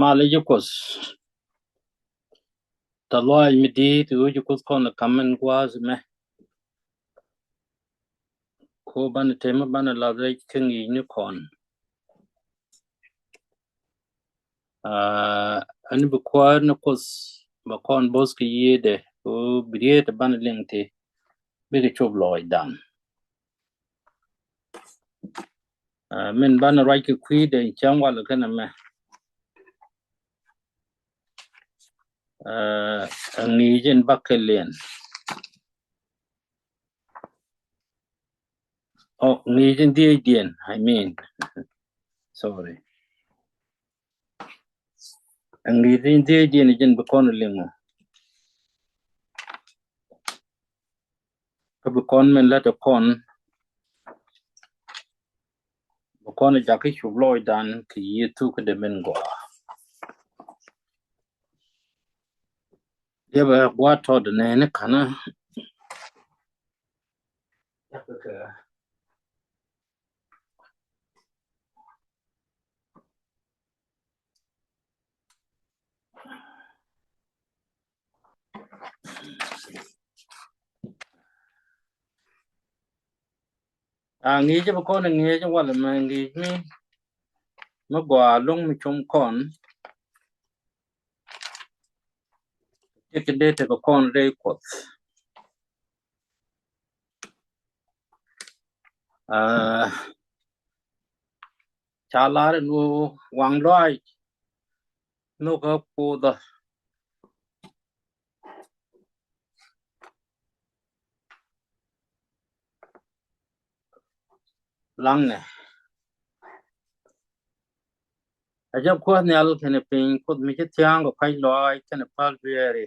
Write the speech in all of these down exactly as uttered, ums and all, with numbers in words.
Malɛ ji̱ Kuoth. Tɛ̈th lɔaac mi di̱i̱t ɣöö ji̱ Kuoth kɔn ɛ ka̱m ɛn gua̱a̱th ɛmɛ. Ko banɛ tɛmɛ banɛ lath rɛc kä ŋi̱i̱cni kɔn. Aa, ɛn bi Kuäär ni Kuoth bɛ kɔn bo̱th kɛ Yiëëdɛ, ko bi rieet banɛ liŋ ti bikɛ cop lɔɔcdan. Aa, min banɛ ruac kɛ kui̱dɛ cäŋ walɛ kɛnɛ mɛ. Aa, ŋi̱i̱c in bakɛ liɛn. Oh, ŋi̱i̱c in dhiecdiɛn, I mean. Sorry. Ŋi̱i̱c in dhiecdiɛn jɛn bi kɔn liŋ ɔ. Kä bi kɔn min lät ɛ kɔn, bi kɔn jakä cop lɔɔcdan kɛ Yiëë thuk kä dee min gɔaa. Yɛ bɛ gua̱a̱th tɔt nɛɛni ka̱nä. A ŋi̱i̱c bi kɔn ŋi̱i̱c walɛ mɛ ŋi̱i̱c mi, mi gɔaa lo̱ŋ mi com kɔn. Ti kɛ dee tekɛ kɔn rɛy Kuɔth. Aa, ca lar ɛn ɣöö waŋ lɔaac nhökä Kuothä. Laŋnɛ. A jɛ Kuoth Nhial kɛnɛ piny, Kuoth mi ci thia̱a̱ŋ kɛ kuac lɔaac kɛnɛ päl dueeri.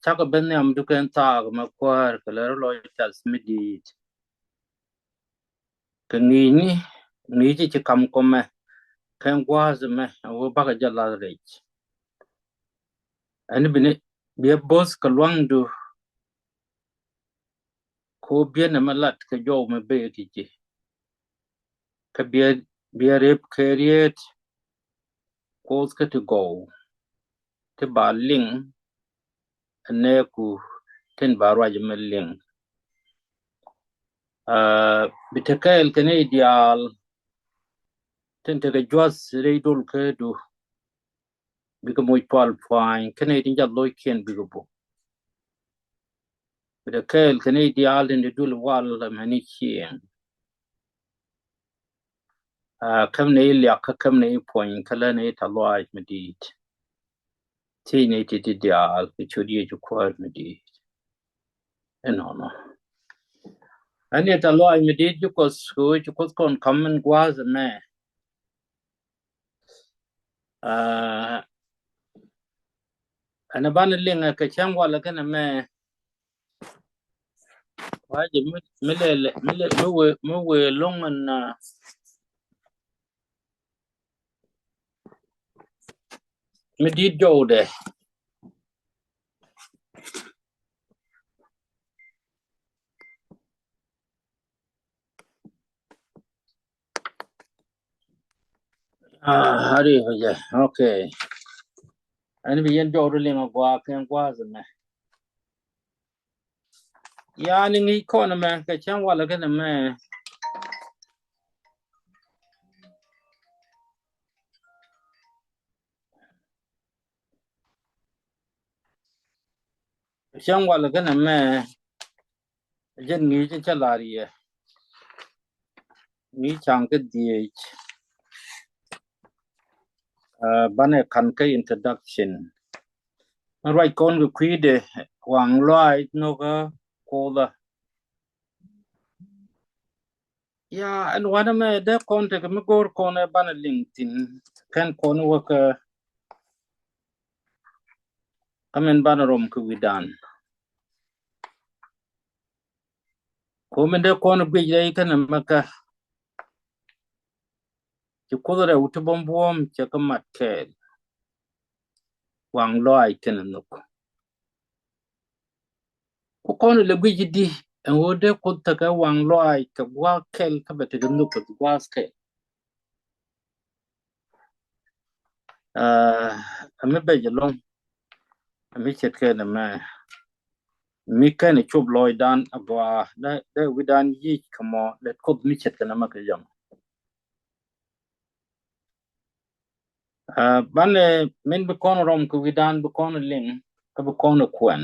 Cakɔ ben nhiam dukɛn thaak mɛ Kuäär kɛ lɛ rɔ lɔc tɛth mi di̱i̱t. Kɛ ŋi̱i̱cni, ŋi̱i̱ci ci kam kɔmɛ kɛn gua̱a̱th mɛ a wee bakɛ jɛ lath rɛc. Ɛn bi ni biɛ bo̱th kɛ lua̱ŋdu. Ko biɛ nɛmɛ lat kɛ jɔw mɛ bee ti ci. Kä biɛ, biɛ rep kɛ rieet Kuoth kä ti gɔw ti ba liŋ. Ɛnɛ ku tin ba ruac mɛ liŋ. Aa, bi te kɛɛl kɛ ni diaal tin tekɛ juath rɛy dol kä du. Bikɛ moc pual puany kɛnɛ tin jath lo̱ckiɛn bikɛ bok. Bi te kɛɛl kɛnɛ diaal tin di dul wal ɛmɛni cieŋ. Aa, käm ni liak kä käm ni puɔny kä lɛ ni tɛth lɔaac mi di̱i̱t. Thiec ni ti ti diaal kɛ ciöt Yecu Kuäär mi di̱i̱t. Ɛnɔnɔ. Ɛn ni tɛth lɔaac mi di̱i̱t ji̱ Kuɔth kɛ ɣöö ci Kuoth kɔn ka̱m min gua̱a̱th ɛmɛ. Aa, ɛn banɛ liŋ ɛ kɛ cäŋ walɛ kɛnɛ mɛ. Wa̱a̱ jɛ mi, mi lɛ, mi lɛ, mi wee, mi wee lo̱ŋ ɛn, aa, mi di̱i̱t jɔwdɛ. Ah, hari hojɛ. Okay. Ɛn bi yɛn jɔw ri liŋ a gua̱a̱k kɛn gua̱a̱th ɛmɛ. Yani ŋi̱i̱c kɔn ɛmɛ kɛ cäŋ walɛ kɛn ɛmɛ. Cäŋ walɛ kɛn ɛmɛ. Jɛn ŋi̱i̱c in cä lar yɛ. Ŋi̱i̱c ca̱ŋ kä dhiec. Aa, banɛ ka̱n kä introduction. Ruac kɔn kɛ kui̱dɛ waŋ lɔaac nhökä Kuothä. Ya, ɛn wanɛ mɛ dee kɔn tekɛ mi go̱o̱r kɔn ɛ banɛ liŋ thi̱n. Kɛn kɔn wäkä kä min banɛ rɔm kɛ wi̱dan. Komi dee kɔn guic rɛy kɛnɛ mɛ kä ci Kuoth rɛw ti buɔ̱m buɔ̱m cɛ kä mat kɛɛl. Waŋ lɔaac kɛnɛ nhök. Ku kɔn lɛ guic di ɛn ɣöö dee Kuoth tekɛ waŋ lɔaac kɛ gua̱a̱th kɛl kä bɛ tekɛ nhök kɛ gua̱a̱th kɛl. Aa, ɛ mi bɛc ɛlɔ̱ŋ, ɛ mi ce̱tkɛ nɛmɛ, mi kɛn ɛ cop lɔcdan a gɔaa, dee, dee wi̱dan yic kɛ mɔ, lɛt Kuoth mi ce̱tkɛ nɛmɛ kɛ jɛ mɔ. Aa, banɛ min bi kɔn rɔm kɛ wi̱dan, bi kɔn liŋ, kä bi kɔn kuɛn.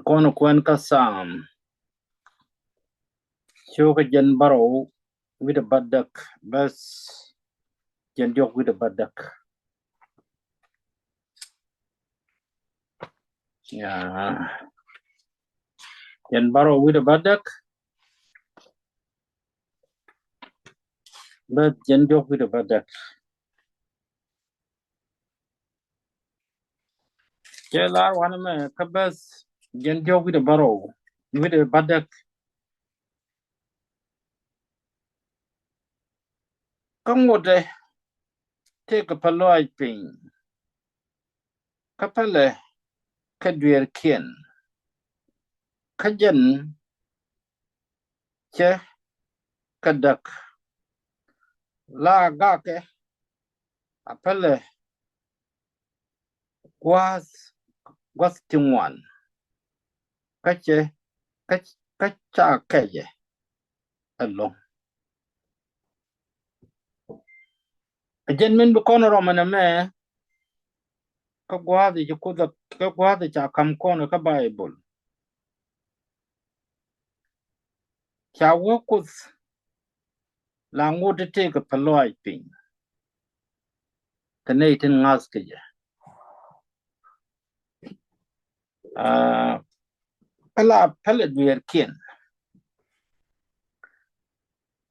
Kɔn kuɛn kä Sam cio̱kä jiɛn bärɔw wi̱cdɛ bädäk, bäth jiɛn diɔ̱k wi̱cdɛ bädäk. Yaa. Jiɛn bärɔw wi̱cdɛ bädäk, bäth jiɛn diɔ̱k wi̱cdɛ bädäk. Cɛ lar wanɛ mɛ kä bäth jiɛn diɔ̱k wi̱cdɛ bärɔw wi̱cdɛ bädäk. Kä ŋotdɛ tëëkɛ pälɔac piny, kä pälɛ kɛ dueerkiɛn, kä jɛn cɛ kɛ däk. La gakɛ a pälɛ gua̱a̱th, gua̱th ti ŋuan, kä cɛ, kä, kä ca kɛcɛ ɛlɔ̱ŋ. Ɛ jɛn min bi kɔn rɔmɛ nɛmɛ, kä gua̱a̱th i̱ ci Kuoth, kä gua̱a̱th i̱ ca ka̱m kɔn kä Baibol. Ca wä Kuoth la ŋot ti tëëkɛ pälɔac piny kɛ nɛy tin ŋa̱th kɛ jɛ. Aa, pälɛ, pälɛ dueerkiɛn,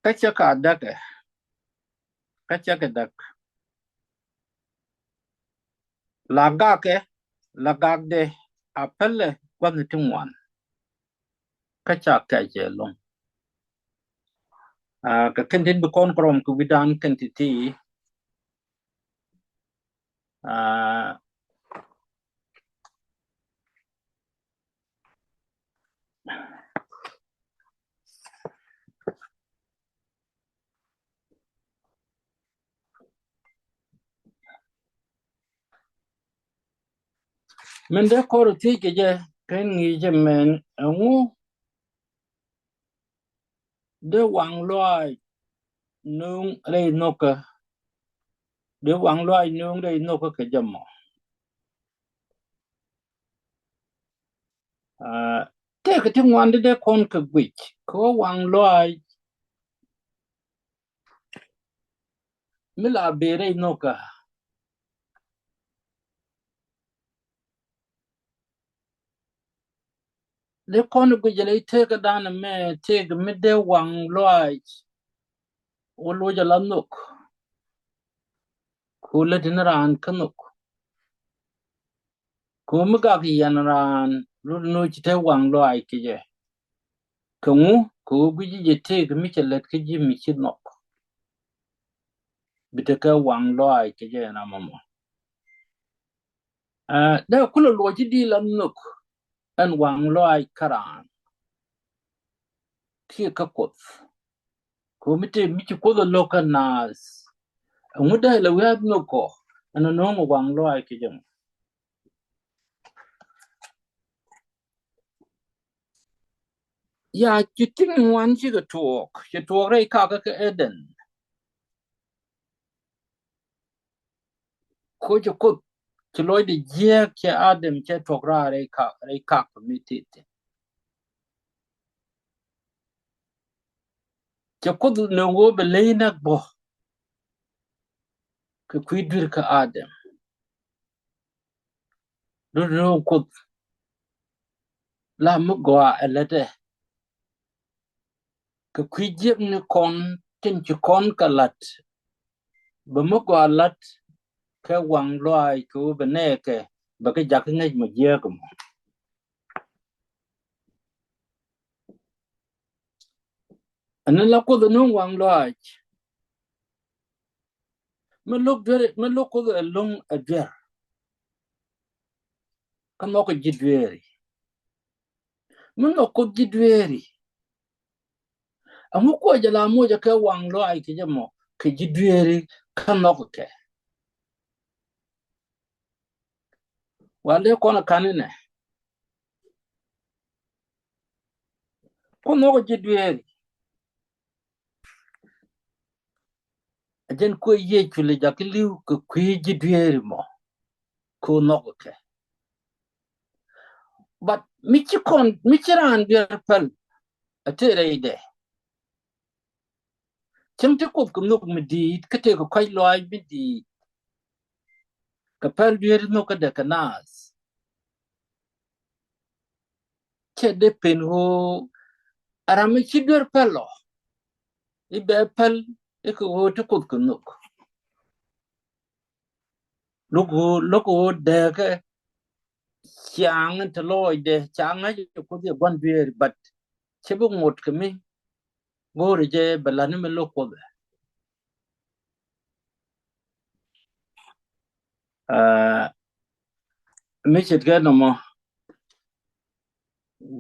kä cɛ kɛ däkɛ, kä cɛ kɛ däk. La gakɛ, la gakdɛ a pälɛ gua̱thni ti ŋuan, kä ca kɛcɛ ɛlɔ̱ŋ. Aa, kɛ kɛn tin bi kɔn kɛ rɔm kɛ wi̱dan kɛn ti̱ti̱. Aa, min dee kɔr thiec kɛ jɛ kɛn ŋi̱i̱cɛ mɛn ɛŋu dee waŋ lɔaac nööŋ rɛy nhökä, dee waŋ lɔaac nööŋ rɛy nhökä kɛ jɛ mɔ. Aa, tëëkɛ ti ŋuan ti dee kɔn kɛ guic kɛ ɣöö waŋ lɔaac mi la bëë rɛy nhökä. Dee kɔn guic rɛy tëëkädan ɛmɛ, tëëk mi dee waŋ lɔaac wä loc ala nhök. Ku lät ni raan kä nhök. Ku mi gak yɛn raan rut ni ci te waŋ lɔaac kɛ jɛ. Kɛ ŋu? Kɛ ɣöö guic jɛ tëëk mi cɛ lät kä ji̱ mi ci nhɔk. Bi tekɛ waŋ lɔaac kɛ jɛ ɛn amɔmɔ. Aa, dee kulɛ luɔc i̱di la nhök ɛn waŋ lɔaac kä raan kiɛ kä Kuoth. Kɛ ɣöö mi tëë mi ci Kuoth ɛ lo̱k kä naath, ɛŋu dee lɛ wi̱i̱ a nhök kɔ ɛn ɛ no̱o̱ŋ waŋ lɔaac kɛ jɛ mɔ. Ya, ci ti ŋuan cikɛ tuɔɔk, ci tuɔɔk rɛy kakä kä Eden. Ko ci Kuoth ci lɔcdɛ jiääk cɛ Adam cɛ tuɔk raar rɛy kak, rɛy kak mi tëë thi̱n. Cɛ Kuoth nööŋ ɣöö bɛ ley näk bä kɛ kui̱ dui̱r kä Adam. Rut nööŋ Kuoth la mi gɔaa ɛ lätdɛ kɛ kui̱ jiäkni kɔn tin ci kɔn kɛ la̱t. Bɛ mi gɔaa la̱t kɛ waŋ lɔaac kɛ ɣöö bɛ nɛɛkɛ bɛ kɛ jakä ŋäc mɔ jiääk mɔ. Ɛn ni la Kuoth ɛ no̱o̱ŋ waŋ lɔaac. Mi lo̱k duer, mi lo̱k Kuoth ɛ lo̱ŋ ɛ duer. Kä nhɔk ji̱ dueeri. Mi nhɔk Kuoth ji̱ dueeri. Ɛŋu kuɔ jɛ la moc ɛ kɛ waŋ lɔaac kɛ jɛ mɔ kɛ ji̱ dueeri kä nhɔk kɛ? Wal dee kɔn ɛ ka̱n inɛ. Ku nhɔk ji̱ dueeri. Ɛ jɛn kuɛ Yecu lɛ jakä li̱w kɛ kui̱ ji̱ dueeri mɔ. Ku nhɔk kɛ. But mi ci kɔn, mi ci raan duer päl. Ɛ tëë rɛydɛ. Cäŋ ti Kuoth kɛ nhök mi di̱i̱t, kä tëë kɛ kɔ̱a̱c lɔaac mi di̱i̱t. Kɛ päl dueeri nhök kä dee kɛ naath. Cɛ dee pen ɣöö a ram mi ci duer päl ɔ, i̱ bɛ päl i̱ kɛ ɣöö ti Kuoth kɛ nhök. Lo̱k ɣöö, lo̱k ɣöö dee kɛ ciaŋ in te lɔɔcdɛ, ca ŋa̱c i̱ Kuoth i̱ gua̱n dueeri, but cɛ bi ŋot kɛ mi go̱o̱ri jɛ bɛ la̱t ni mi lo̱k Kuoth ɛ. Aa, mi ce̱tkɛ nɔmɔ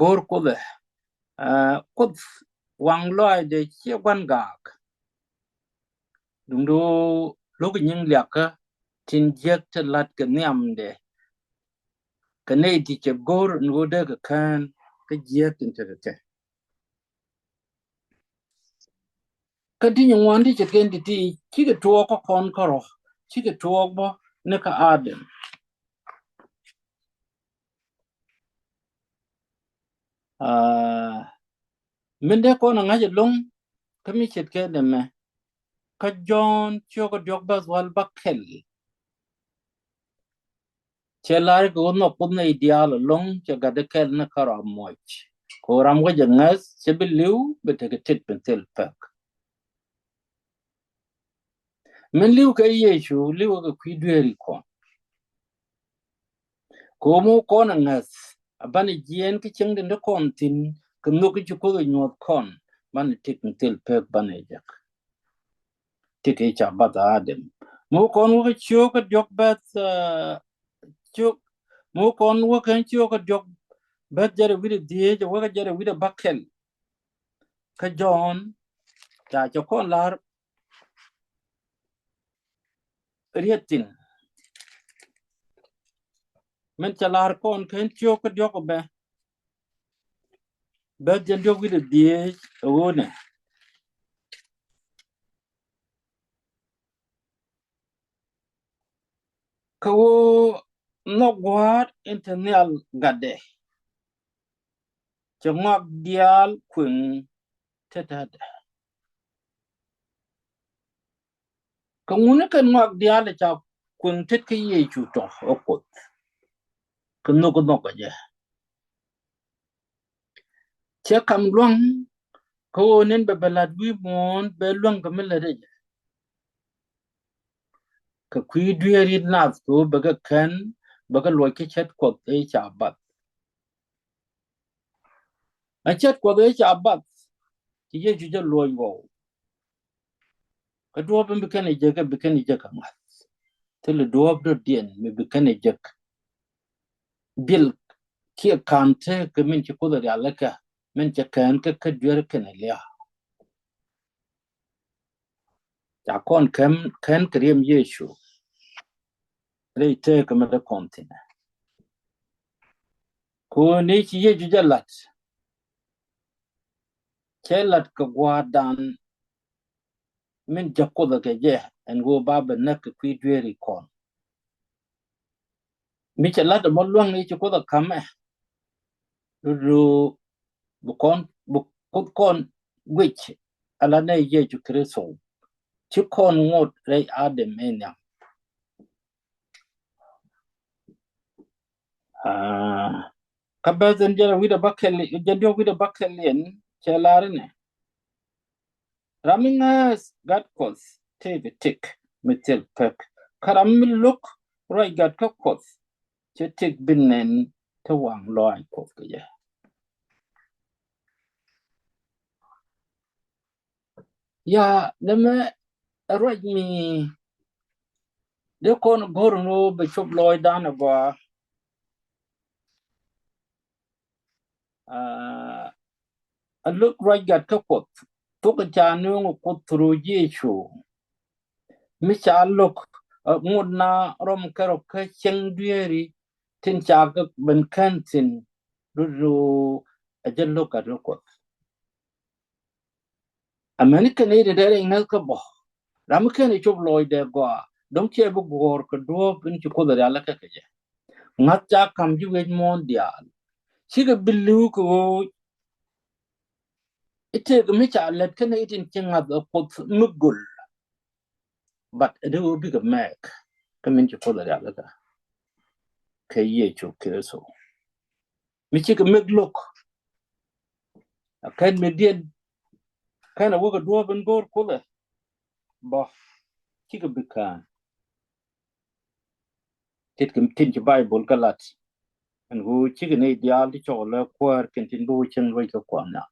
go̱o̱r Kuoth ɛ. Aa, Kuoth waŋ lɔaacdɛ ciɛ gua̱n gaak. Duŋdu lo̱k nyiŋ liakä tin jiäk te la̱t kɛ nhiamdɛ. Kɛ nɛy ti cɛ go̱o̱r in ɣöö dee kɛ kään kä jiäk tin tekɛ kɛ. Kä ti nyin ŋuan ti ce̱tkɛ in ti̱ti̱, cikɛ tuɔɔk kä kɔn kärɔ̱, cikɛ tuɔɔk bä ni kä Adam. Aa, min dee kɔn a ŋa̱c ɛlɔ̱ŋ kä mi ce̱tkɛ nɛmɛ. Kä Jɔ̱ɔ̱n ciökä diɔ̱k bäth wäl bäkɛl. Cɛ lar kɛ ɣöö nhɔk Kuoth nɛy diaal ɛlɔ̱ŋ cɛ gat dee kɛl ni kärɔa muɔc. Kɛ ɣöö ram wä jɛ ŋäth cɛ bi li̱w bɛ tekɛ tit min thil pek. Min li̱w kɛ Yecu li̱w kɛ kui̱ dueeri kɔn. Kɛ ɣöö mi wä kɔn ɛ ŋäth a banɛ jiɛɛn kä cieŋ tin te kɔn thi̱n kɛ nhök kä ci Kuoth ɛ nyuɔ̱th kɔn banɛ tit min thil pek banɛ jek. Tit i̱ ca bath Adam. Mi wä kɔn wä kä ciökä diɔ̱k bäth, aa, ciök, mi wä kɔn wä kä ciökä diɔ̱k bäth jɛrɛ wi̱cdɛ dhieec wä kä jɛrɛ wi̱cdɛ bäkɛl. Kä Jɔ̱ɔ̱n ca cɛ kɔn lar riet thi̱n. Min cɛ lar kɔn kä ciökä diɔ̱k bä. Bäth jɛn diɔ̱k wi̱cdɛ dhieec ɛ ɣöö nɛ. Kä ɣöö nhɔk gua̱a̱r in te nhial gatdɛ. Cɛ ŋɔak diaal kueŋ tetädɛ. Kɛ ŋuni kɛn ŋɔak diaal ca kueŋ tet kä Yecu tɔ ɛ Kuoth. Kɛ nhök nhɔk ɛ jɛ. Cɛ kam lua̱ŋ kä ɣöö nɛn bɛ bɛ la̱t wi̱i̱ muɔ̱ɔ̱n bɛ luäŋ kɛ mi lätdɛ jɛ. Kɛ kui̱ dueeri nath kɛ ɣöö bɛ kɛ kän bɛ kɛ luɔc kä cät Kuɔth ëë ca bath. A cät Kuɔth ëë ca bath ci Yecu jɛ luɔc ɣɔw. Kä duɔ̱ɔ̱p in bi kɛn ɛ jek ɛ bi kɛn ɛ jek ɛ ŋa̱th. Thilɛ duɔ̱ɔ̱p dɔ̱diɛn mi bi kɛn ɛ jek. Bil kiɛ ka̱n te kɛ min ci Kuoth ɛ rialikä min cɛ kän kä kä duer kɛn ɛ lia̱a̱. Ca kɔn kɛn kɛ riɛm Yecu. Rɛy tëëkä mi dee kɔn thi̱n. Kɛ ɣöö ni ci Yecu jɛ la̱t. Cɛ la̱t kɛ gua̱a̱thdan min jɛ Kuoth kɛ jɛ ɛn ɣöö ba bɛ näk kɛ kui̱ dueeri kɔn. Mi cɛ la̱t ɛmɔ luäŋ i̱ ci Kuoth ɛ ka̱m ɛ. Do̱do̱ bi kɔn, bi Kuoth kɔn guic ala nɛy Yecu Kritho. Ci kɔn ŋot rɛy Adam ëë nhiam. Aa, kä bäth in jɛn wi̱cdɛ bäkɛl, jɛn diɔ̱k wi̱cdɛ bäkɛl in cɛ lar inɛ. Ram mi ŋääth gat Kuɔth tëëkɛ tik mi thil pek. Kä ram mi lo̱k ruac gat kä Kuɔth cɛ tik bi nɛn ti waŋ lɔaac Kuɔth kɛ jɛ. Ya, nɛmɛ ɛ ruac mi dee kɔn go̱r ni ɣöö bɛ cop lɔɔcdan agɔaa. Aa, a lo̱k ruac gat kä Kuɔth. Thok ca nööŋ Kuoth through Yecu. Mi ca lo̱k, ɛ, ŋot na rɔm kɛ rɔ kä cieŋ dueeri tin ca kɛ ben kän thi̱n, dudu ɛ jɛ lo̱k gat wä Kuoth. Amäni kɛn i̱ dee rɛy ŋäth kä bä. Ram mi kɛn i̱ cop lɔcdɛ gɔaa, dɔ̱ŋ ciɛ bi guɔ̱ɔ̱r kɛ duɔ̱ɔ̱p in ci Kuoth rial kɛ kɛ jɛ. Ŋa̱th ca ka̱m ji̱ wec muɔ̱ɔ̱n diaal. Cikɛ bi li̱w kɛ ɣöö i̱ tëëk mi ca lät kɛn i̱ tin ci ŋa̱th ɛ Kuoth mi göl. But ɛ dee ɣöö bikɛ mɛk kä min ci Kuoth rial kɛ kɛ Yecu Kritho. Mi cikɛ mɛk lo̱k. A kɛn mi diɛn kɛn a wä kɛ duɔ̱ɔ̱p in go̱o̱r Kuoth ɛ bä. Cikɛ bi kään. Tit kɛ tin ci Baibol kɛ lat. Ɛn ɣöö cikɛ ni diaal ti cɔk lɛ kuäär kɛn tin bi wä cieŋ luɔc kɛ kuɔn na.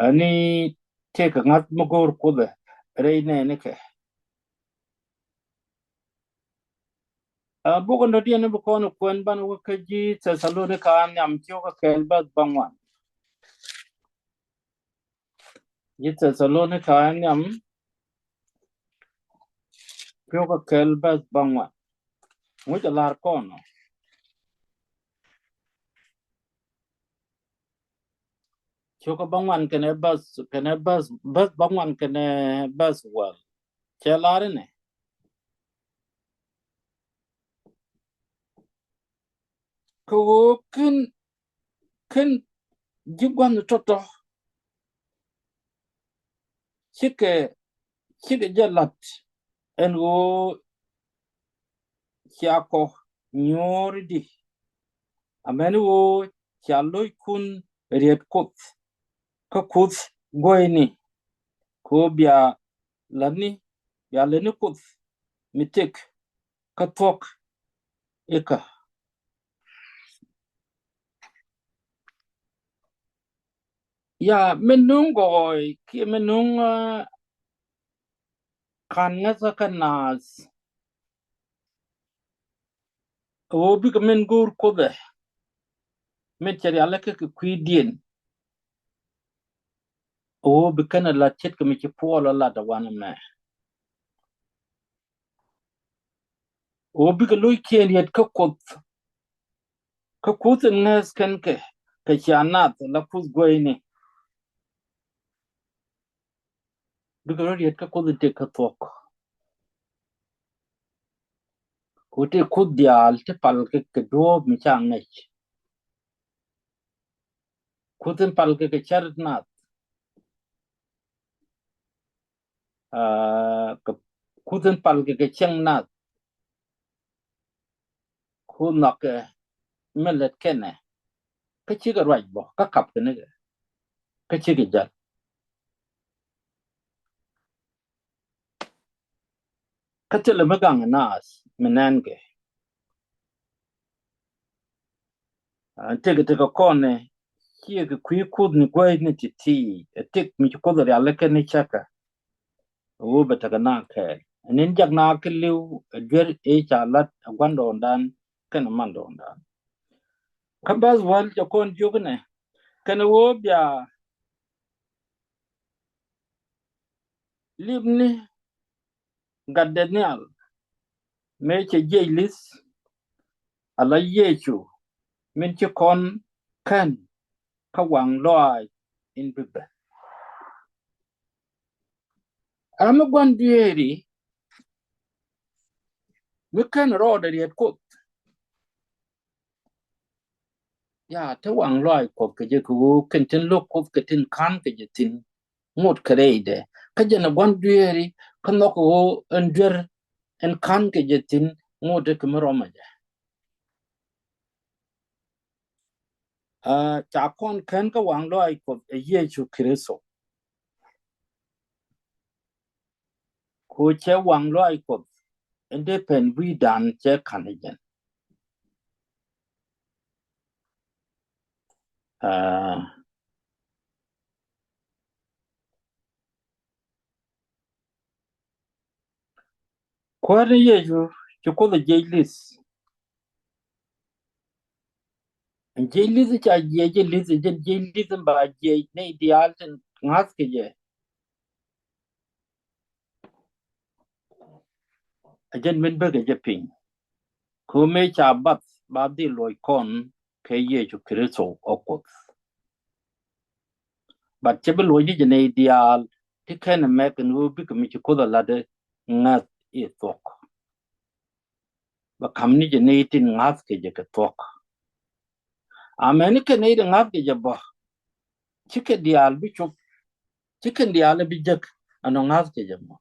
Ani tëëkɛ ŋa̱th mi go̱o̱r Kuoth ɛ rɛy nɛɛnikɛ. A buk in dɔ̱diɛn in bi kɔn kuɛn banɛ wä kä ji̱ Thɛthalonika nhiam ciökä kɛl bäth bäŋuan. Ji̱ Thɛthalonika nhiam ciökä kɛl bäth bäŋuan. Ŋucä la̱r kɔn ɔ. Ciökä bäŋuan kɛnɛ bäth, kɛnɛ bäth, bäth bäŋuan kɛnɛ bäth wäl. Cɛ la̱r inɛ. Kɛ ɣöö ken, ken ji̱ gua̱n tɔ̱tɔ̱. Cikɛ, cikɛ jɛ la̱t ɛn ɣöö cia kɔ nyuɔ̱ɔ̱ri di. Amäni ɣöö cia lo̱ckun riet Kuoth. Kä Kuoth guɔyni. Kɛ ɣöö bia lätni, bia lätni Kuoth mi tëk kä thuɔ̱k ikä. Ya, min nuŋ gɔɔy kiɛ min nuŋ, ah, ka̱n ŋäthä kä naath. Ɣöö bikɛ min go̱o̱r Kuoth ɛ min cɛ rialɛ kä kɛ kui̱diɛn. Ɣöö bi kɛn ɛ la̱t ce̱tkɛ mi ci Puɔl ɛ la̱t ɛ wanɛ mɛ. Ɣöö bikɛ lo̱ckiɛn riet kä Kuoth. Kä Kuoth in ŋäth kɛn kɛ, kɛ cia nath la Kuoth gueyni. Bikɛ rɔ riet kä Kuoth in tëk kä thuɔ̱k. Ku tëë Kuoth diaal ti pal kɛ kɛ duɔ̱ɔ̱p mi ca ŋäc. Kuoth in pal kɛ kɛ cär nath. Ah, kɛ Kuoth in pal kɛ kɛ cieŋ nath. Ku nhɔkɛ mi lät kɛnɛ. Kä cikɛ ruac bɔ, kä kap kɛ nikɛ. Kä cikɛ jal. Kä thilɛ mi gaŋ naath mi nɛn kɛ. Ah, tëkɛ tëkɛ kɔn nɛ ciɛ kɛ kui̱ Kuoth ni guäc ni ti̱ti̱, ɛ tëk mi ci Kuoth rial kɛ ni cäkä. Ɛ ɣöö bɛ tekɛ na kɛɛl. Ɛ ni̱n jak na kä li̱w, ɛ duer ëë ca lat, ɛ gua̱ndɔɔŋdan kɛnɛ mandɔɔŋdan. Kä bäth wäl cɛ kɔn jiök inɛ, kɛnɛ ɣöö bia lipni gatdɛ nhial mëë cɛ jiɛc li̱th, ala Yecu min ci kɔn kän kä waŋ lɔaac in bi ben. Ram mi gua̱n dueeri mi kän rɔɔdɛ riet Kuoth. Ya, te waŋ lɔaac Kuɔth kɛ jɛ kɛ ɣöö kɛn tin lo̱k Kuoth kɛ tin ka̱n kɛ jɛ thi̱n ŋot kɛ rɛydɛ. Kä jɛn ɛ gua̱n dueeri kä nhɔk kɛ ɣöö ɛn duer ɛn ka̱n kɛ jɛ thi̱n ŋot kɛ mi rɔmɛ jɛ. Ah, ca kɔn kän kä waŋ lɔaac Kuɔth ɛ Yecu Kritho. Ku cɛ waŋ lɔaac Kuɔth in dee pɛn wi̱i̱dan cɛ ka̱n ɛ jɛn. Ah. Kuäär ni Yecu ci Kuoth ɛ jiɛc li̱th. Ɛn jiɛc li̱th ca jiɛc, jiɛc li̱th, jɛn jiɛc li̱th in ba jiɛc nɛy diaal tin ŋa̱th kɛ jɛ. Ɛ jɛn min bäkɛ jɛ piny. Kɛ ɣöö mëë ca bath ba dhil luɔc kɔn kɛ Yecu Kritho ɔ Kuoth. But cɛ bi luɔc ji̱ jɛ nɛy diaal ti kɛn ɛmɛ kɛn ɣöö bikɛ mi ci Kuoth ɛ lat ɛ ŋa̱th i̱ thuɔ̱k. Bɛ ka̱m ni jɛ nɛy tin ŋa̱th kɛ jɛ kɛ thuɔ̱k. Amäni kɛ nɛy ti ŋa̱th kɛ jɛ bä, cikɛ diaal bi cop, cikɛ diaal bi jek ɛn ɔ ŋa̱th kɛ jɛ mɔ.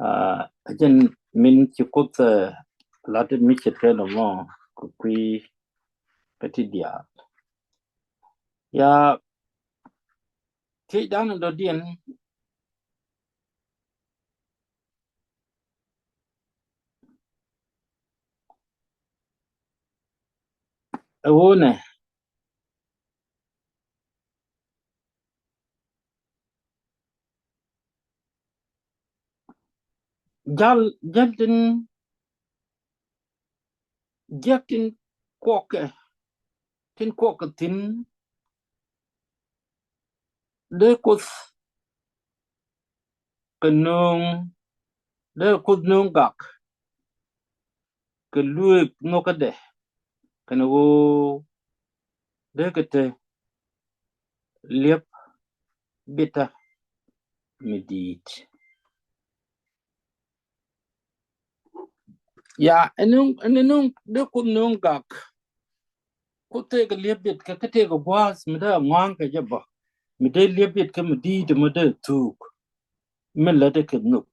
Aa, ɛ jɛn min ci Kuoth, ɛ, lat mi ce̱tkɛ nɔmɔ kɛ kui̱ kä ti diaal. Ya, thiecdan in dɔ̱diɛn ɛ ɣöö nɛ, jäl, jäl tin jiäk tin kuɔkɛ, tin kuɔkɛ thi̱n, dee Kuoth kɛ nööŋ, dee Kuoth nööŋ gak kɛ luëëk nhökädɛ, kɛnɛ ɣöö dee kɛ te li̱ep bitdä mi di̱i̱t. Ya, ɛn nööŋ, ɛn nööŋ, dee Kuoth nööŋ gak. Kuoth tëëkɛ li̱ep bit kɛ, kä tëëkɛ gua̱a̱th mi dee ŋɔa̱a̱ŋ kɛ jɛ bä. Mi dee li̱ep bit kɛ mi di̱i̱t mi dee thuuk. Mi lätdɛ kɛ nhök.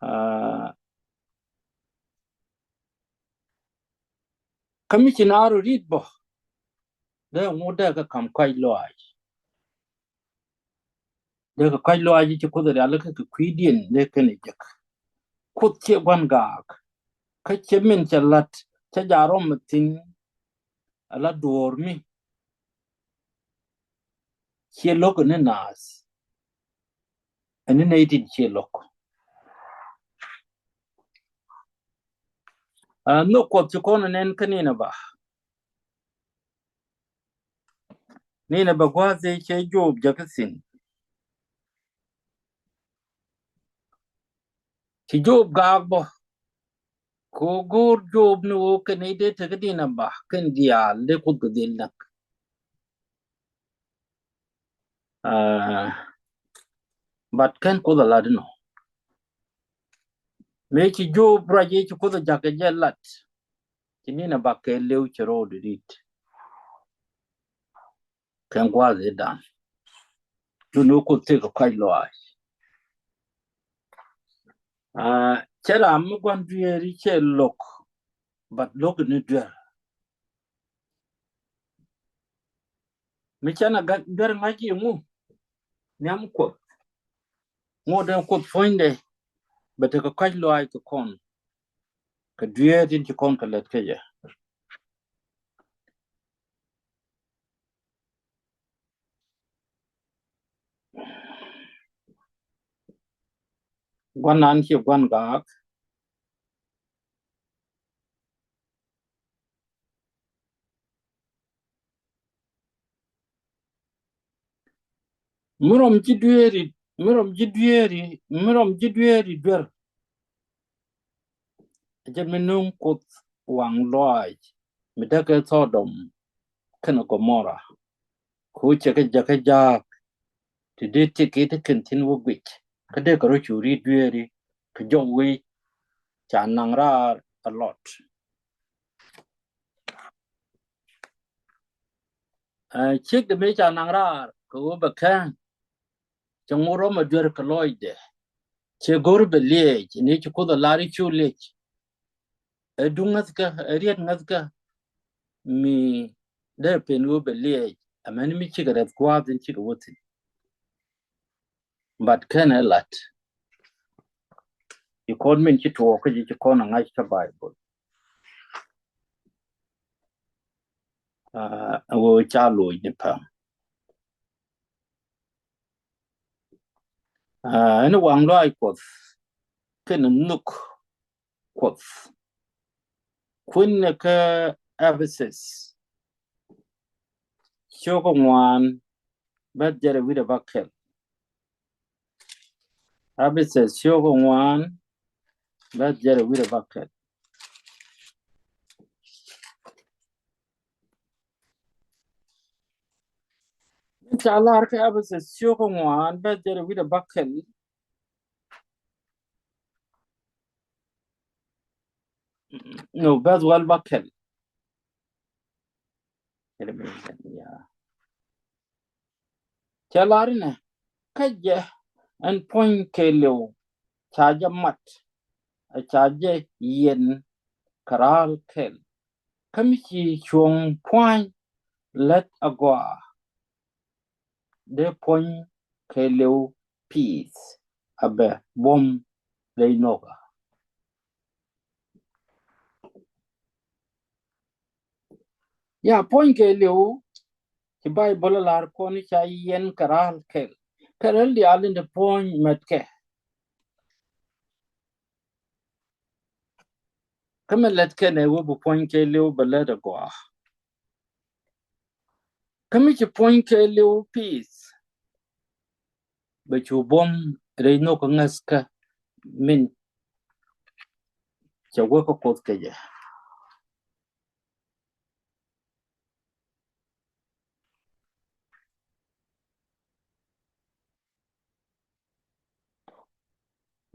Aa, kä mi ci naath rɔ ri̱t bä, dee ŋot dee kɛ ka̱m kɔ̱a̱c lɔaac. Dee kɛ kɔ̱a̱c lɔaac ci Kuoth rialikä kɛ kui̱diɛn dee kɛn ɛ jek. Kuoth ciɛ gua̱n gaak. Kä ciɛ min cɛ la̱t, cɛ jaarɔm thi̱n, ala duɔ̱ɔ̱r mi ciɛ lo̱k ni naath. Ɛn ni nɛy tin ciɛ lo̱k. Aa, nhök Kuɔth ci kɔn ɛ nɛn kä ninɛ ba. Ninɛ ba gua̱a̱th cɛ Job jakä thi̱n. Ci Job gaak bä. Kɛ ɣöö go̱o̱r Job ni ɣöö kɛn i̱ dee tek i̱ di̱n a ba kɛn diaal dee Kuoth kɛ dhil näk. Aa, but kɛn Kuoth a lat inɔ. Mëë ci Job ruac i̱ ci Kuoth a jakä jɛ lat. Ci ninɛ ba kɛ lëw cɛ ro̱o̱ di rit. Kɛn gua̱a̱th i̱ dan. Dun i̱ Kuoth tëëkɛ kɔ̱a̱c lɔaac. Aa, cɛ ram mi gua̱n dueeri cɛ lo̱k, but lo̱k ni duer. Mi cɛ na duer ŋa̱c i̱ ŋu? Nhiam Kuoth. Ŋu den Kuoth puɔ̱nydɛ, bɛ tekɛ kɔ̱a̱c lɔaac kɛ kɔn. Kɛ dueer tin ci kɔn kɛ lät kä jɛ. Gua̱nan ciɛ gua̱n gaak. Mi rɔm ji̱ dueeri, mi rɔm ji̱ dueeri, mi rɔm ji̱ dueeri duer. Jɛ mi nuŋ Kuoth waŋ lɔaac mi däkɛ Thɔdɔm kɛnɛ Gomora. Ku cɛ kɛ jɛ kɛ jaak ti dee ti kɛ ti kɛn thi̱n wä guic. Kä dee kɛ rɔ cu ri dueeri kɛ jɔw wec ca naŋ raar a lot. Ɛ, ciek de mëë ca naŋ raar kɛ ɣöö bɛ kɛn. Cɛ ŋot rɔm a duer kɛ lɔcdɛ. Cɛ go̱r bɛ liɛc ni ci Kuoth a lar i̱ cu liɛc. Ɛ duŋ ŋäthkä, ɛ riet ŋäthkä. Mi dee pen ɣöö bɛ liɛc. Amäni mi cikɛ rɛth gua̱a̱th in cikɛ wä thi̱n. But kɛn ɛ lat. Ci kɔn min ci tuɔɔk kä ji̱ ci kɔn a ŋa̱c kä Baibol. Aa, ɣöö ca loc ni päm. Aa, ɛn waŋ lɔaac Kuɔth kɛn nhök Kuoth. Kui̱n ni kä Ɛpɛthɛth ciök ŋuan bɛ̈th jɛrɛ wi̱cdɛ bäkɛl. Ɛpɛthɛth ciök ŋuan bɛ̈th jɛrɛ wi̱cdɛ bäkɛl. Min ca lar kä Ɛpɛthɛth ciök ŋuan bɛ̈th jɛrɛ wi̱cdɛ bäkɛl. No, bɛ̈th wäl bäkɛl. Cɛ lar inɛ, kä jɛ ɛn puɔ̱ny kɛɛliw ca jɛ mat, ɛ ca jɛ yiɛn kɛ ra̱a̱l kɛl. Kä mi ci cuɔ̱ŋ pua̱ny lät agɔaa, dee puɔ̱ny kɛɛliw piith a bɛ buɔ̱m rɛy nhökä. Ya, puɔ̱ny kɛɛliw ci Bayböl a lar kɔn i̱ ca yiɛn kɛ ra̱a̱l kɛl. Kɛ rɛl diaal in te puɔ̱ny mätkɛ. Kä mi lät kɛn ɛ wä bi puɔ̱ny kɛɛliw bɛ lät agɔaa. Kä mi ci puɔ̱ny kɛɛliw piith, bɛ cu buɔ̱m rɛy nhökä ŋäthkä min cɛ wä kä Kuoth kɛ jɛ.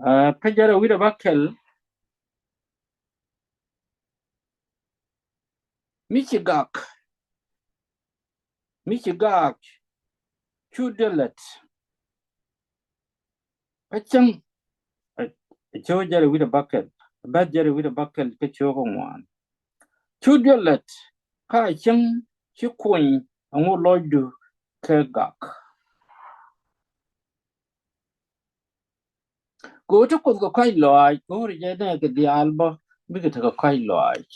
Aa, kä jɛrɛ wi̱cdɛ bäkɛl, mi ci gak, mi ci gak cu diɛ lät. Kä cäŋ, ɛ, ɛ, ciök jɛrɛ wi̱cdɛ bäkɛl, bɛ̈th jɛrɛ wi̱cdɛ bäkɛl kä ciök ŋuan. Cu diɛ lät, kä cäŋ ci kuny ɛŋu lɔcdu kɛ gak. Kɛ ɣöö te Kuoth kɛ kɔ̱a̱c lɔaac, kɛ ɣöö rɛ jɛ nɛ kɛ diaal bä bikɛ tekɛ kɔ̱a̱c lɔaac.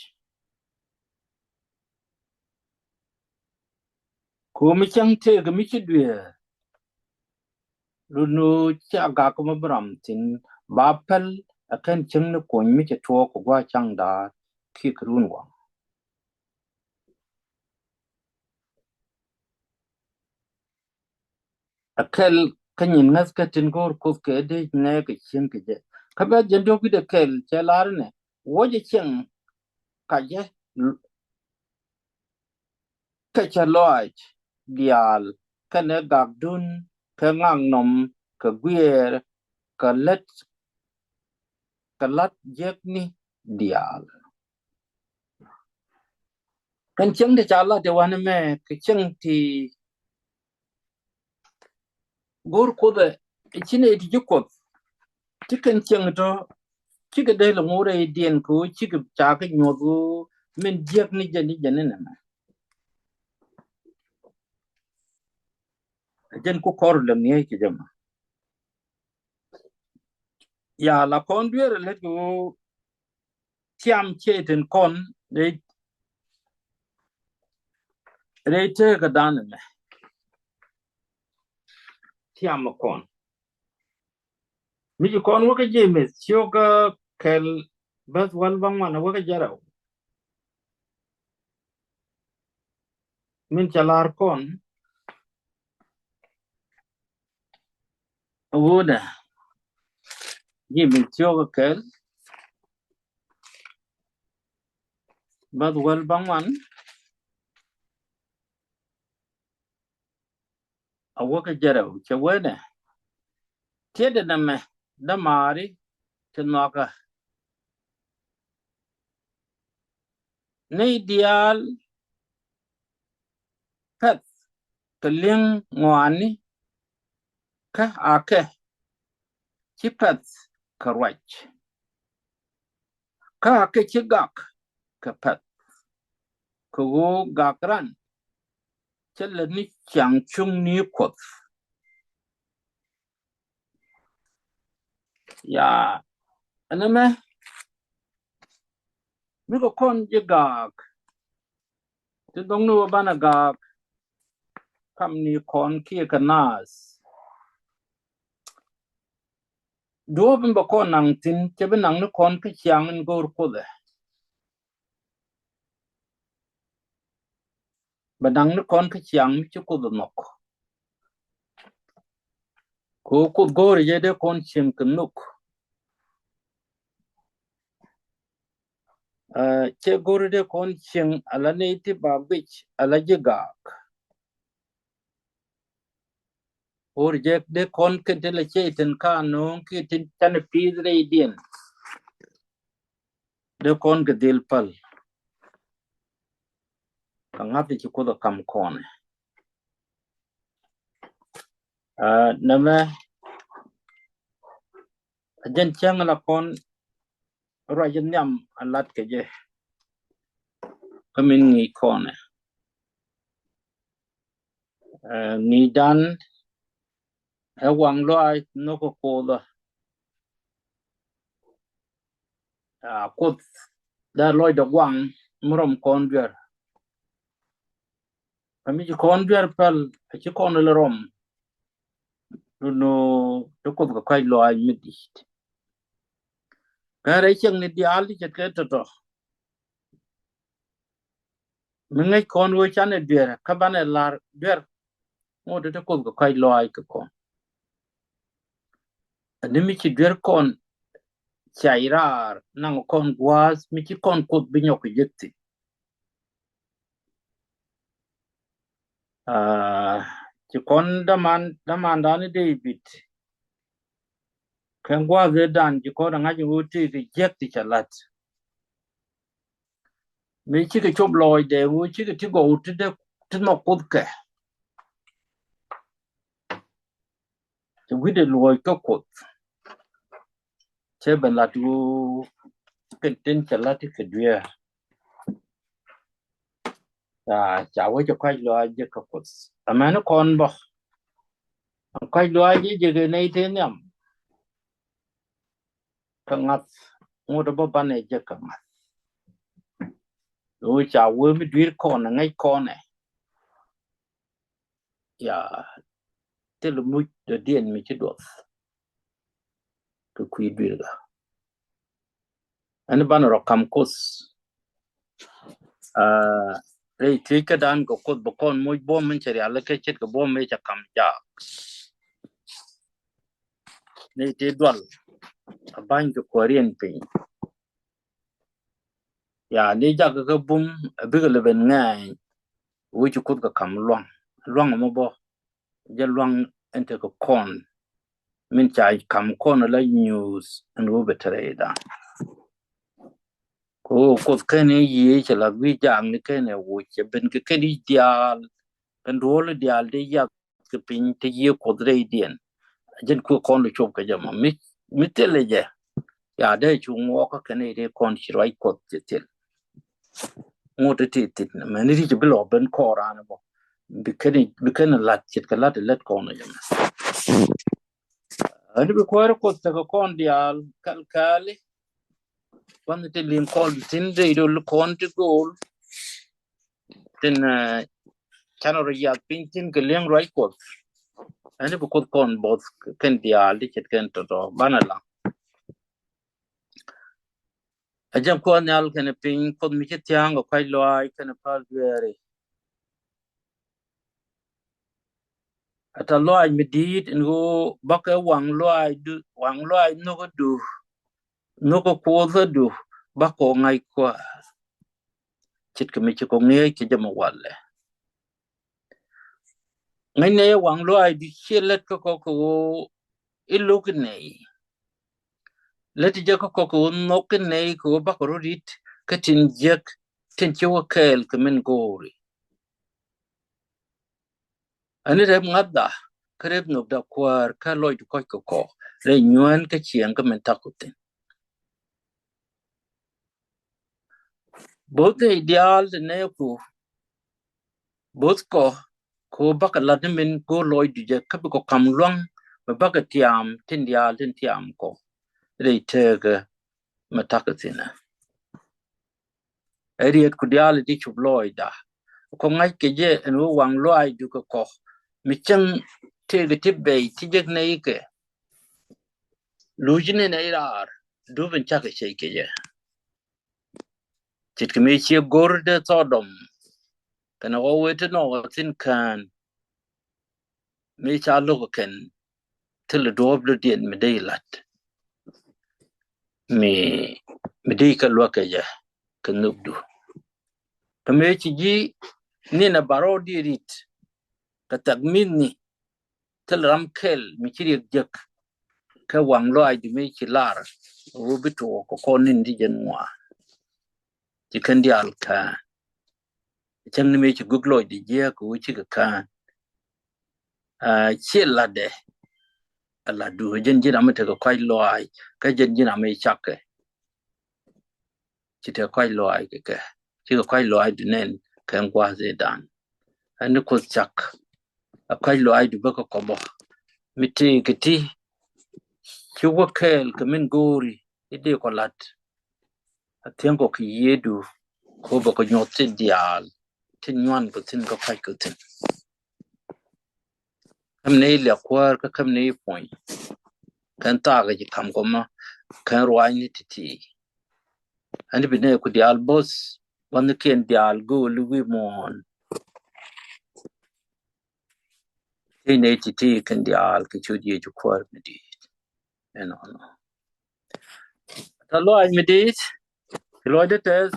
Kɛ ɣöö mi cäŋ tëëkɛ mi ci dueer, run ɣöö ca gak mi bi ram thi̱n, ba päl ɛ kɛn cäŋ ni kuɔny mi cɛ tuɔɔk kɛ gua̱a̱th caŋ da̱a̱r kiɛ kɛ run waŋ. Ɛ kɛl kä nyin ŋäthkä tin go̱o̱r Kuoth kɛ dee nɛɛkɛ cieŋ kɛ jɛ. Kä bɛ̈th jɛn diɔ̱k wi̱cdɛ kɛl cɛ lar inɛ, wä jɛ cieŋ ka jɛ, kɛ cɛ lɔaac diaal kɛnɛ gakdun kɛ ŋaknɔm kɛ guiɛɛr kɛ lät, kɛ la̱t jiäkni diaal. Kɛn cieŋ ti ca lat ti wanɛ mɛ kɛ cieŋ ti go̱o̱r Kuoth ɛ, ci nɛy ti ji̱ Kuɔth. Ci kɛn cieŋ tɔ cikɛ dee lɛ ŋuurɛ i̱ diɛn kɛ ɣöö cikɛ ca kɛ nyuɔth ɣöö min jiäk ni jɛn ni jɛn ni nɛmɛ. Ɛ jɛn ku kɔr lɛ ŋi̱eec kɛ jɛ mɔ. Ya, la kɔn dueerɛ lät kɛ ɣöö tiam ciɛ tin kɔn rɛy, rɛy teekä dan ɛmɛ. Tiam kɔn. Mi ci kɔn wä kä Jemith ciök kɛl bäth wäl bäŋuan wä kä jɛrɛw. Min ca lar kɔn. Wunɛ. Jemith ciök kɛl bäth wäl bäŋuan a wä kä jɛrɛw, cɛ wee nɛ, tiɛtdɛ nɛmɛ dämaari ti nhɔakä. Nɛy diaal pɛ̈th kɛ li̱eŋ ŋɔaani, kä akɛ ci pɛ̈th kɛ ruac, kä akɛ ci gak kɛ pɛ̈th, kɛ ɣöö gak ran cä lät ni ciaŋ cuŋni Kuɔth. Ya, ɛn ɛmɛ mi kɛ kɔn ji̱ gak ti dhoŋni wä banɛ gak kamni kɔn kiɛ kɛ naath. Duɔ̱ɔ̱p in bɛ kɔn naŋ thi̱n, cɛ bi naŋ ni kɔn kä ciaŋ in go̱o̱r Kuoth ɛ. Bɛ naŋ ni kɔn kä ciaŋ mi ci Kuoth ɛ nhɔk. Kɛ ɣöö Kuoth go̱o̱rɛ jɛ dee kɔn cieŋ kɛ nhök. Cɛ go̱o̱rɛ dee kɔn cieŋ ala nɛy ti ba guic ala ji̱ gaak. Go̱o̱rɛ jɛ dee kɔn kɛn ti la cɛ itin ka no̱o̱ŋ ki itin canɛ pi̱i̱th rɛydiɛn. Dee kɔn kɛ dhil päl. Kɛ ŋa̱th ci Kuoth ɛ kam kɔnɛ. Nɛmɛ a jɛn cäŋ la kɔn ruac in nhiam a lat kɛ jɛ. Kä min ŋi̱i̱c kɔnɛ ŋi̱i̱cdan ɛ waŋ lɔaac nhök kä Kuoth. A Kuoth dee lɔcdɛ waŋ mi rɔm kɔn duer. Kä mi ci kɔn duer päl a ci kɔn lɛ rɔm. Duno te Kuoth kɛ kɔc lɔaac mi di̱i̱t. Kä rɛy ciɛŋni diaal ti ce̱tkɛ tɔ̱tɔ̱. Mi ŋäc kɔn ɣöö canɛ duer kä banɛ la̱r duer. Ŋot te Kuoth kɛ kɔc lɔaac kɛ kɔn. Ani mi ci duer kɔn ca raar naŋ kɔn gua̱a̱th mi ci kɔn Kuoth bi nyɔk kɛ jek thi̱n. Ci kɔn daman daman dani David. Kɛn gua̱a̱th ëë dan ci kɔn aŋa̱c in ɣöö tëëkɛ jiäk ti ca la̱t. Mi cikɛ cop lɔɔcdɛ ɣöö cikɛ ti gɔw ti dee ti nhɔk Kuoth kɛ. Ti wi̱cdɛ luɔ̱c kä Kuoth. Cɛ ben lat ɣöö kɛn tin cɛ lat ti kɛ dueer. Ca wec kɔc lɔaac jek kä Kuoth. Amäni kɔn bä kɔc lɔaac jek jek nɛy te nhiam. Kä ŋa̱th ŋot bä banɛ jek kä ŋa̱th. Ɣöö ca wee mi dui̱r kɔn ŋäc kɔnɛ. Ya thil muc dɔ̱diɛn mi ci duɔth. Kɛ kui̱ dui̱r kä ɛn banɛ rɔ kam Kuoth. Rɛy thiec kädan kɛ Kuoth bɛ kɔn moc buɔ̱m min cɛ rial kä ce̱tkɛ buɔ̱m mi cɛ kam jaak. Ni ti dual a ba̱ny kɛ kuäriɛn piny. Ya ni jak kä bum a bikɛ lɛ ben ŋɛɛny. Wec ci Kuoth kɛ kam luaŋ luaŋ mɔ bɔ. Jɛ luaŋ ɛn tekɛ kɔn min ca kam kɔn la nyuuth ɛn wä bɛ tɛrɛ idan. Ko Kuoth kɛn i̱ yiëë cɛ la wi̱i̱ jaak ni kɛn ɛ wuc cɛ ben kɛ kɛn i̱ diaal. Kɛn duɔl i̱ diaal dee yath kɛ piny te yiëë Kuoth rɛydiɛn. Jɛn kuɛ kɔn lɛ cop kɛ jɛ mɔ mi thilɛ jɛ. Ya dee cu ŋuɔk kä kɛn i̱ dee kɔn ci ruac Kuoth cɛ thil. Ŋot ti ti thil mɛn i̱ ti ci bi lɔ ben kɔɔran bɔ. Bi kɛn lat ce̱tkɛ lat i̱ lät kɔn jɛ mɛ. Ani bi kuäär Kuoth tekɛ kɔn diaal kal kali. Kuan ti liŋ kɔn tin rɛy dol kɔn ti go̱o̱l. Tin canɛ rɔ yath piny tin kɛ liŋ ruac Kuɔth. Ani bi Kuoth kɔn both kɛn diaal ti ce̱tkɛn tɔtɔ banɛ laŋ. A jɛn Kuɔth Nhial kɛnɛ piny Kuoth mi ci thia̱a̱ŋ kɛ kuac lɔaac kɛnɛ päl dueeri. A ta lɔaac mi di̱i̱t in ɣöö bakɛ waŋ lɔaac du waŋ lɔaac nhökä du nhökä Kuoth adu bakɔ ŋa̱c kua̱r. Ce̱tkɛ mi ci kɔ ŋi̱eec kɛ jɛ mi walɛ. Ŋäcnɛ yɛ waŋ lɔaac di ciɛ lät kä kɔ kɛ ɣöö i̱ lo̱k inɛy. Lät jɛ kä kɔ kɛ ɣöö nhɔk inɛy kɛ ɣöö bakɔ rɔ ri̱t kä tin jiäk tin ci wä kɛɛl kɛ min go̱o̱ri. Ani rɛp ŋa̱thda kä rɛp nhökda kuäär kä lɔcdu kɔc kɛ kɔ rɛy nyuään kä ciɛŋ kä min ta̱k kɔ thi̱n. Bo̱th nɛy diaal ti nɛɛku bo̱th kɔ kɛ ɣöö bakɛ lat ni min go̱o̱r lɔcdu jɛ kä bikɔ ka̱m lua̱ŋ mi bakɛ tiaam tin diaal tin tiaam kɔ rɛy teekä mi ta̱k kɛ thi̱n. Ɛ riet ku diaal ti cup lɔɔcda kɔ ŋa̱c kɛ jɛ ɛn ɣöö waŋ lɔaacdu kɛ kɔ mi cäŋ tëëkɛ ti bɛy ti jek nɛy kɛ. luc ni nɛy raar dup in cak kɛ cɛy kɛ jɛ. Ce̱tkɛ mëë ciɛ go̱r dee Thɔdɔm kɛnɛ ɣɔw wee ti nɔɔk ɛ thi̱n kään mëë ca lo̱k kɛn thilɛ duɔ̱ɔ̱p ludiɛn mi dee ilat mi mi dee kɛ luäk kɛ jɛ kɛ nhökdu. Kɛ mëë ci ji̱ ninɛ barɔw diɛ rit kɛ thak mi̱thni thil ram kɛl mi ci riɛk jek kɛ waŋ lɔaacdu mëë ci lar ɣöö bi tuɔɔk kɛ kɔn ni̱n ti jɛn ŋuan. Ci kɛn diaal kään cäŋ ni mëë ci gök lɔcdɛ jiääk kɛ ɣöö cikɛ kään. Ciɛ latdɛ ɛ latdu jɛn ji̱n ram mi tekɛ kɔc lɔaac kä jɛn ji̱n ram mi cakɛ. Ci tekɛ kɔc lɔaac kɛ kɛ cikɛ kɔc lɔaacdu nɛn kɛ gua̱a̱th ëëdan. Ɛn ni Kuoth cak ɛ kɔc lɔaacdu bä kɛ kɔmɔ mi tëëkɛ ti ci wä kɛɛl kɛ min go̱o̱ri i̱ dee kɔ la̱t. A thiäŋ kɔ kɛ Yiëëdu kɛ ɣöö bɛ kɔ nyuɔ̱th ti diaal tin nyuan kɔ thi̱n kä pa̱c kɔ thi̱n. Käm ni liak kuäär kä käm ni puɔ̱ny. Kɛn thaakɛ ci ka̱m kɔ ma kɛn ruaacni ti̱ti̱. Ɛn bi nɛ ku diaal bo̱th gua̱thnikiɛn diaal gööli wi̱i̱ muɔ̱ɔ̱n. Ti nɛ ti̱ti̱ kɛn diaal kɛ ciöt Yecu kuäär mi di̱i̱t. Ɛnɔnɔ. Tɛ lɔaac mi di̱i̱t ci lɔcdä tɛth